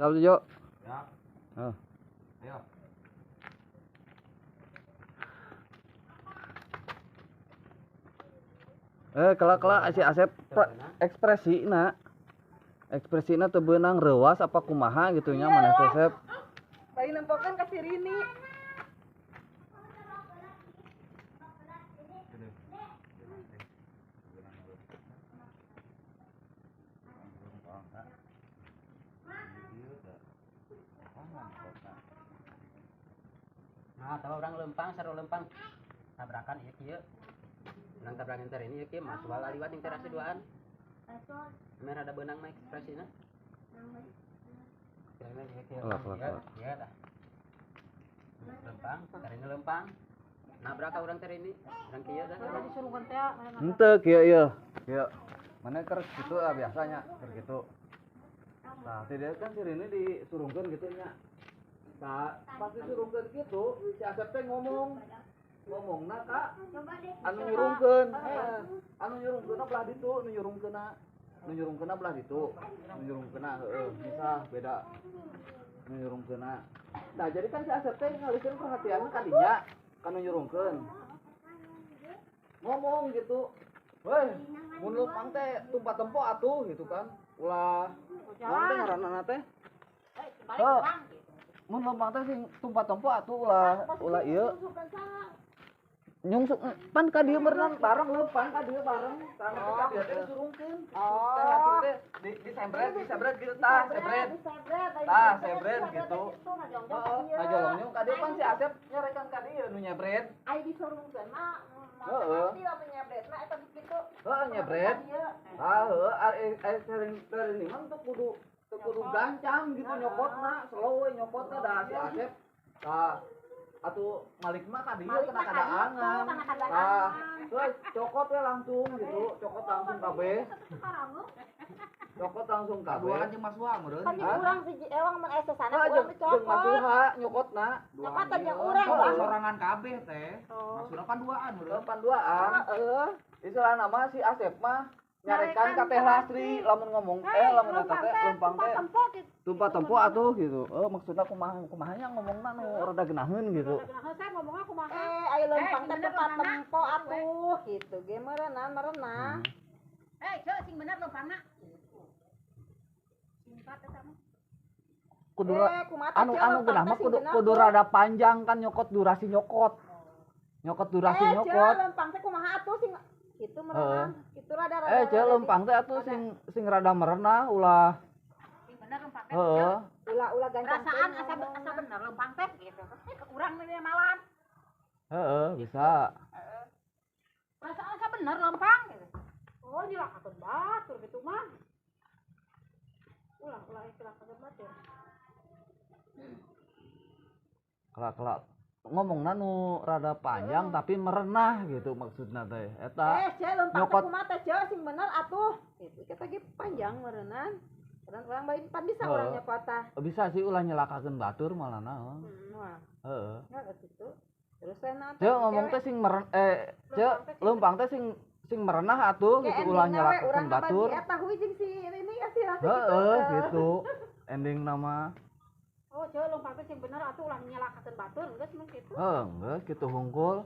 Siap, Jo. Ya. Oh. Ayo. Kelak-kelak si Asep ekspresina. Ekspresina teu beunang reuas apa kumaha gitu nya maneh teh Sep. Bari nempokeun ka si Rini. Nah, tahu orang lempang, seru lempang. Tabrakan ieu kieu. Urang tabrakan teh ini ieu kieu mas wala liwat jeung terasi duaan. Merah ada benang mah ekspresina. Kelak, kelak, kelak. Iya dah. Lempang, teh ini lempang. Nabrak ka urang teh ini. Urang kieu dah. Disurungkeun teh. Henteu kieu ieu. Kieu. Mana keur kitu lah biasanya, keur kitu. Nah, si dia kan si Rini disurungkeun gitu nya. Nah, pas disurungkeun kitu, si Asep teh ngomong. Ngomongna ka anu nyurungkeun. Anu nyurungkeunna belah ditu, nu nyurungkeunna. Nu nyurungkeunna belah ditu. Nu nyurungkeunna heueuh, misah beda. Nu nyurungkeunna. Nah, jadi kan si Asep teh ngalihkeun perhatianna ka dinya, ka nu nyurungkeun. Ngomong gitu. Weh, mun leumpang teh tumpah tempo atuh gitu kan. Ulah naon teh ngaranna teh? Heuh. Mun leumpang teh sing tumpah tempo atuh ulah ulah ieu. Nyungsuk pan ka dieu meureunan bareng leumpang ka dieu bareng. Tah ka dieu teh disurungkeun. Teh laki teh di disembret gitu tah, sembret. Tah, sembret gitu. Heeh, ngajolongyong ka dieu pan si Asep nyarekan ka dieu nu nyebret. Ai disurungkeun mah. Heeh. Pasti lamun nyebretna eta kitu. Heeh, nyebret. Ah, heueuh, ari sering ini mah teu kudu gancang gitu nyokotna, slow we nyokotna dah si Asep. Tah, atuh malik mah ka dieu kena kadaangan. Tah, terus cokot we langsung gitu, cokot langsung kabeh. Cokot langsung kabeh. Duaan jeung Mas Suha meureun. Kan jeung urang si ewang mun aya sasana Nah, urang jeung jeung Mas dicokot. Suha nyokotna. Nyokotan jeung urang. Heeh, sorangan kabeh teh. Mas Suha pan duaan meureun. Pan duaan. Heeh. Istilahna mah si Asep mah nyarekan ka Teh Lastri lamun ngomong lamun eta teh lempang teh tumpah tempo atuh gitu. Oh, maksudna kumaha kumahanya ngomongna nu rada geunaheun gitu. Saya ngomongna kumaha? Ayo lempang teh tumpah tempo atuh gitu. Ge meureunna merenah. Ceu sing bener lempangna. Singkat eta mah. Kudu Kumaha anu teh, anu lempang geunah teh mah sing kudu bener kudu tuh. rada panjang kan nyokot durasi nyokot. Nyokot durasi Ceu nyokot. lempang teh kumaha atuh sing kitu merenah. Kitu rada rada. Ceu lempang teh atuh sing rada merenah ulah. Sing bener lempang teh. Heeh. Ulah-ulah gancang. Perasaan asa bener lempang teh gitu. Urang we malan. Heeh, bisa. Perasaan asa bener lempang gitu. Oh, nyelakakeun batur gitu mah. Ulah ulah nyelakakeun batur. Kelak-kelak ngomongna nu rada panjang tapi merenah gitu maksudna teh. Eta Ceu lempang teh nyokot. kumaha teh ceu sing bener atuh. Gitu kita ge panjang meureunan. Urang urang bae pan bisa urang nyokot tah. Bisa sih ulah nyelakakeun batur malah naon. Wah. Heeh. Enggak gitu. Terus saya nanya. Ceu ngomong teh sing ceu lempang teh sing merenah atuh gitu ulah nyelakakeun batur. Eta huy jeung si ini ya si Rasi. Heeh gitu. Ending nama. Oh, ceu lempang teh sing bener atuh ulah nyelakakeun batur geus mun kitu. Heeh, geus kitu hungkul.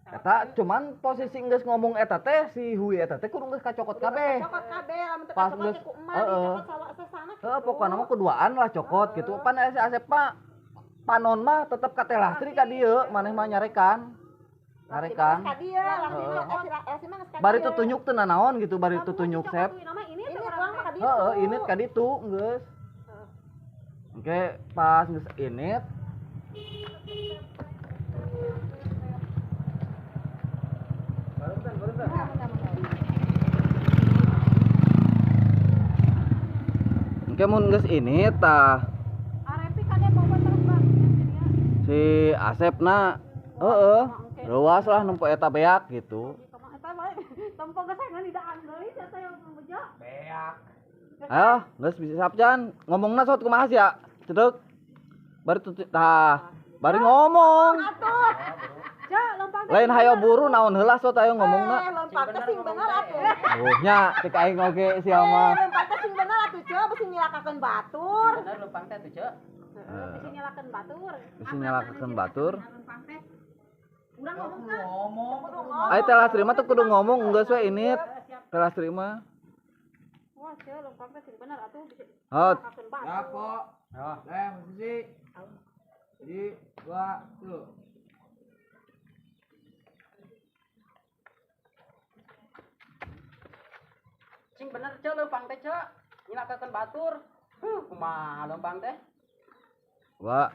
Eta cuman posisi geus ngomong eta teh si Hui eta teh kudu geus kacokot kabeh. Cokot kabeh lamun teu Pas kacokot geus teh ku emak heeh. dicokot sawa sasana. Heeh, pokona mah kuduaan lah cokot gitu. Pan si Asep mah panon mah tetep ka Teh Lastri ka dieu, maneh mah nyarekan. Nyarekan. Ka dieu, Lastri mah geus ka dieu. Bari tutunyuk teu nanaon gitu, bari tutunyuk Sep. Ini Ini urang mah ka dieu. Heeh, init ka ditu geus. Oke, pas geus init Oke, mun geus init tah Arepi kade bawa terus Bang. si Asepna heeh, reuas lah nempo eta beak gitu. Eta bae tempo geus ngan didaan deui eta yang bejo. Beak. Ayo, geus bisa siap jan. Ngomongna sok kumaha sih ya? Cedek. Bari tah, bari ngomong. Cek lempang teh. Lain hayo buru naon heula sok ayo ngomongna. Lempang teh sing bener atuh. Oh nya cek aing oge sia mah. Lempang teh sing bener atuh cek bisi nyilakakeun batur. Bener lempang teh tuh cek. Bisi nyalakeun batur. Bisi nyalakeun batur. Urang ngomong teh. Ngomong. Ai teh Lastri mah teu kudu ngomong geus we ini. Teh Lastri mah. Wah, cek lempang teh sing bener atuh bisi. Hot. Ya, Pok. Teh posisi. 1, 2, 3. Cing bener cek lempang teh cek. Nyilakakeun batur. Huh, kumaha lempang teh? Wah.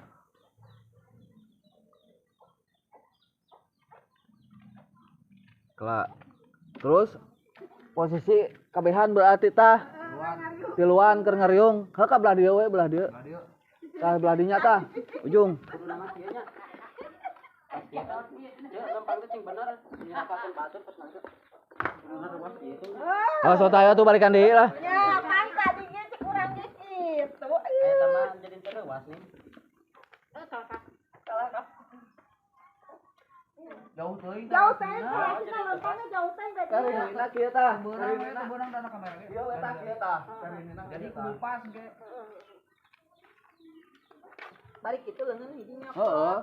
Kelak. Terus posisi kabehan berarti tah tiluan keur ngariung. Heuh ka belah dieu we, belah dieu. Tah belah dinya tah, ujung. Kudu nama kieu nya. Pas kieu kan cek lempang teh cing bener nyilakakeun batur pas nanti. Oh, so tayo tuh balikan deui lah. Ya, kan tadi ge cek urang geus kitu. Eta mah jadi tereuas nih. Salah. Jauh teuing. Jauh teuing, kita lempangnya jauh teuing berarti. Karinina kieu tah. Beurang eta beurang dana kamera ge. Ieu we tah kieu tah. Jadi kudu pas ge. Bari kitu leungeun hiji nyokot. Heeh.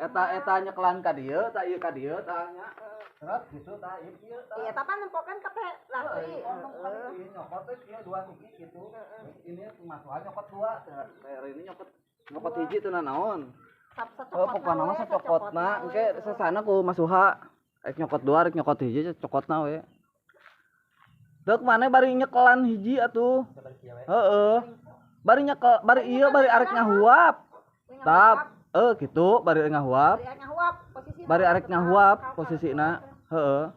Eta eta nyekelan ka dieu, tah ieu ka dieu tah nya. Seret gitu tah ieu kieu tah. Iya, tapi nempokan ka teh Lastri. Heeh, nyokot teh kieu dua siki kitu. Ini masukan nyokot dua, teh ini nyokot hiji teu naon. Oh, pokokna mah sacokotna, engke sesana ku Masuha. Rek nyokot dua, rek nyokot hiji, cokotna we. Deuk maneh bari nyekelan hiji atuh. Heeh. Bari nyekel, bari ieu bari arek ngahuap. Tap, kitu bari ngahuap. Bari arek ngahuap posisina, heeh.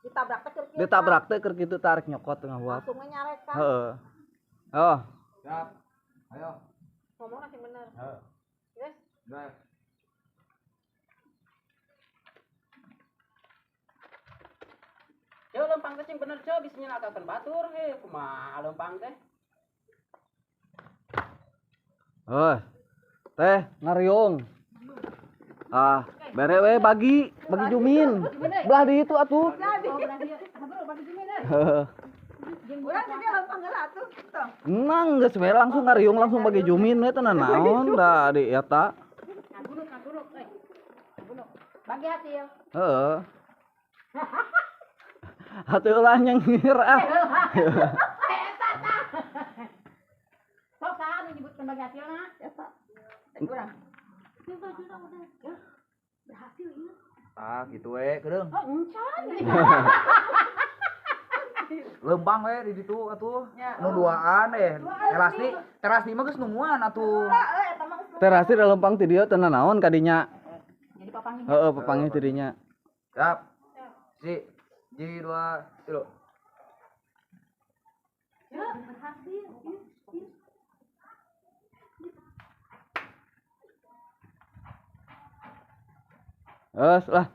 Ditabrak teh keur kieu. Ditabrak teh keur kitu tarik nyokot ngahuap. Langsung nyarek kan. Heeh. Oh. Siap. Ayo. Ngomongna sing bener. Heeh. Geus. Nah. Cek lempang teh cing bener cek bisi nyilakakeun batur he kumaha lempang teh. Heuh. Teh ngariung. Ah, bere we bagi jumin. Belah di itu atuh. Heeh. Urang tadi lempang heula atuh. Nang geus we langsung ngariung langsung bagi jumin we teh naon da di eta. Ngaguluk euy. Ngaguluk. Bagi hasil. Heeh. Atuh ulah nyengir ah. Eta tah. Sok saha anu nyebutkeun bagi hasilna? Eta. Urang. Berhasil ieu. Ah, gitu we, kedeung. Oh, encan. Lempang we di ditu atuh. Nu duaan Teras teras mah geus nungguan atuh. Teras da lempang ti dieu teu naon ka dinya. Jadi papanggih. Heeh, papanggih ti dinya. Siap. Si, 1, 2, 3. Ya, berhasil. Terus lah.